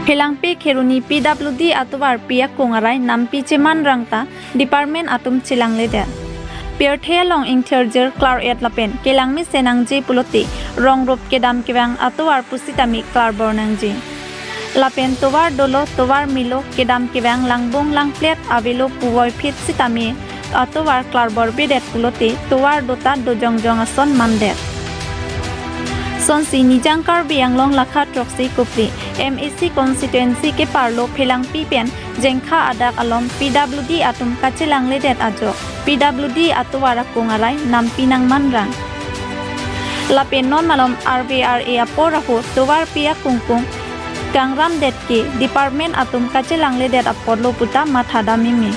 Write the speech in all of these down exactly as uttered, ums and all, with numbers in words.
Phelangpi Kheroni P W D atovar pi akung arai nampi cheman rang ta department atum chelangledet. Pirthe along ingthirjir klar-et lapen kelangmesen nangji pulote rongrop kedam kevang atovar pusitame klarbor nangji. Lapen tovar dolo, tovar melo, kedam kevang langbung langplet avelo puvoiphit sitame atovar klarborbedet pulote tovar dota dojongjong ason mandet. Sonsi Nijang Karbi Anglong lakha throksi kopli M A C constituency keparlo Phelangpi pen Jengkha adak along P W D atum kachelangledet ajok P W D atovar akung arai nampi nangman rang. Lapen non malom R V R A apor ahut tovar pi akungkung kangramdet ke department atum kachelangledet apotlo puta mathadam meme.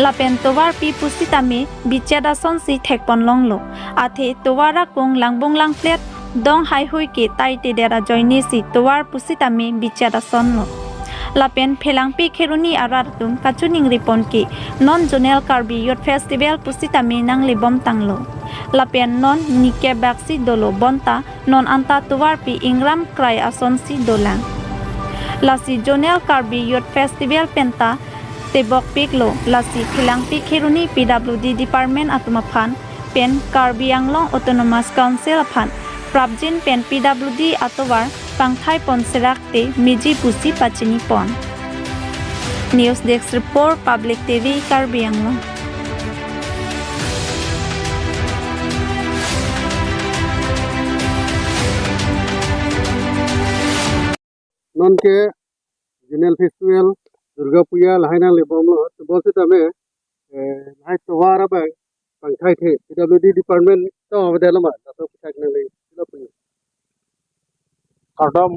Lapen tovar pi pusitame bichet asonsi thekpon longlo. Athe tovar akung langbung langplet dong haihui ke taitedet ajoinesi tovar pusitame bichet asonlo. Lapen Phelangpi Kheroni arat atum kachiningripon ke non Zonal Karbi Youth Festival pusitame nanglebom tanglo. Lapen non nikep baksi dolo bonta non anta tovar pi ingram krai asonsi dolang. Lasi Zonal Karbi Youth Festival penta tebokpiklo, lasi Phelangpi Kheroni P W D department atum aphan pen Karbi Anglong Autonomous Council aphan prapjin pen P W D atovar pangthaipon serak te meji pusi pachinipon. News Desk Report, Public T V, Karbi Anglong. Non ke Zonal Festival, Durga Puja lahai nanglebomlo, tebol sitame, eh, lahai tovar abang pangthaithe, P W D department atum avedetlo ma, laso puthak nangli, silo punya. Kardom,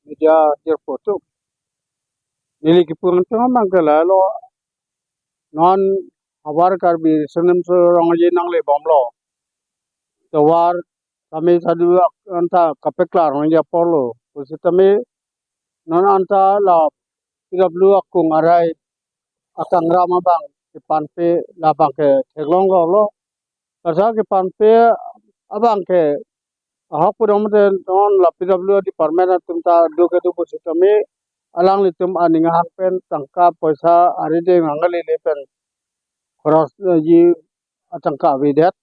media jirpo atum. Neli kipu angtung abang ke lahelo, non havar Karbi Riso Nimso Rong Aje nanglebomlo. Tovar tame sadu ak-, anta kapeklar nangji aporlo. Pusitame non anta la P W akung arai akangram abang kepanpe labang ke theklonglo. Kasa kepanpe abang ke ahok pudam te non la P W department atum ta do kedo pusitame alanglitum aning ahang pen tangka poisa arideng nanglele pen khoros, eh, ji atangka avedet.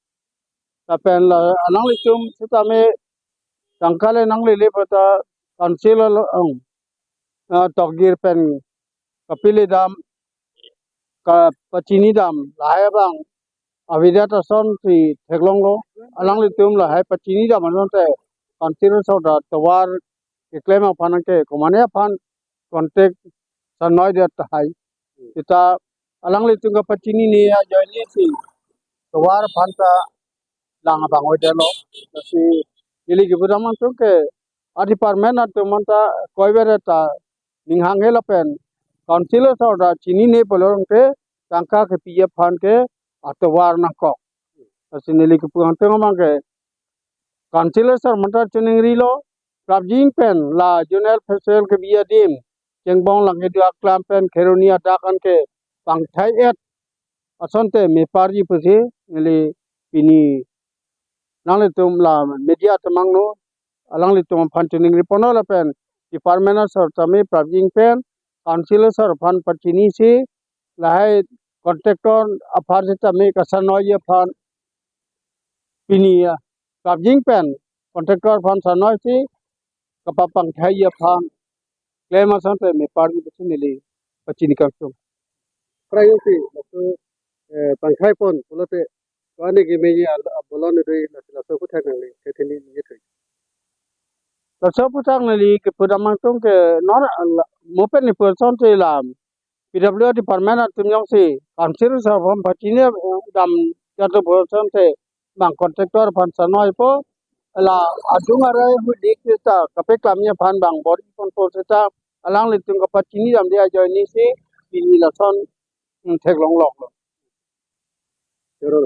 Lapen la alanglitum sitame tangka le nanglele puta council along, ah, tokgir pen kapili dam, kapachini dam, lahai abang avedet asonsi theklonglo. Alanglitum lahai pachini dam asonte council asor ta tovar keklem aphan ke komane aphan contact sanoi det tahai. Seta alanglitum kapachinine ajoinesi tovar aphan ta lang abang oidetlo. Lasi neli kipu angtung ke a department atum anta koiver ta ning hanghe lapen council asor ta chinine pulo ke tangka kepi aphan ke atovar nangkok. Lasi neli kipu angtung abang ke council asor aphan ta chiningrilo, prapjin pen la Zonal Festival kebi adim chengbong lang kedo aklam pen Kheroni adak an ke pangthai-et asonte meparji pusi neli pini nanglitum la media atum angno alanglitum aphan chiningriponlo lapen department asor tame prapjin pen council asor aphan pachinisi lahai contractor aphan sitame kasanoiji aphan pini, ah, prapjin pen contractor aphan sanoisi kapapangthai aphan klem asonte meparji pusi neli pachini kangtung. Prayungsi, laso, eh, pangthaipon pulote, kani kemeji al-, abolon idoi, laso, laso puthak nangli, kethini ni ithoi. Laso puthak neli kipu angtung ke non, ah, la, mo pen ni person te lam P W department atum jongsi council asor aphan pachini, eh, dam jatu person te bang contractor aphan sanoipo, la adung arai hudik ta kapeklamji aphan bang bor-iponpo seta alanglitum kapachini damde ajoinesi pini lason, mm, theklongloklo. Choro,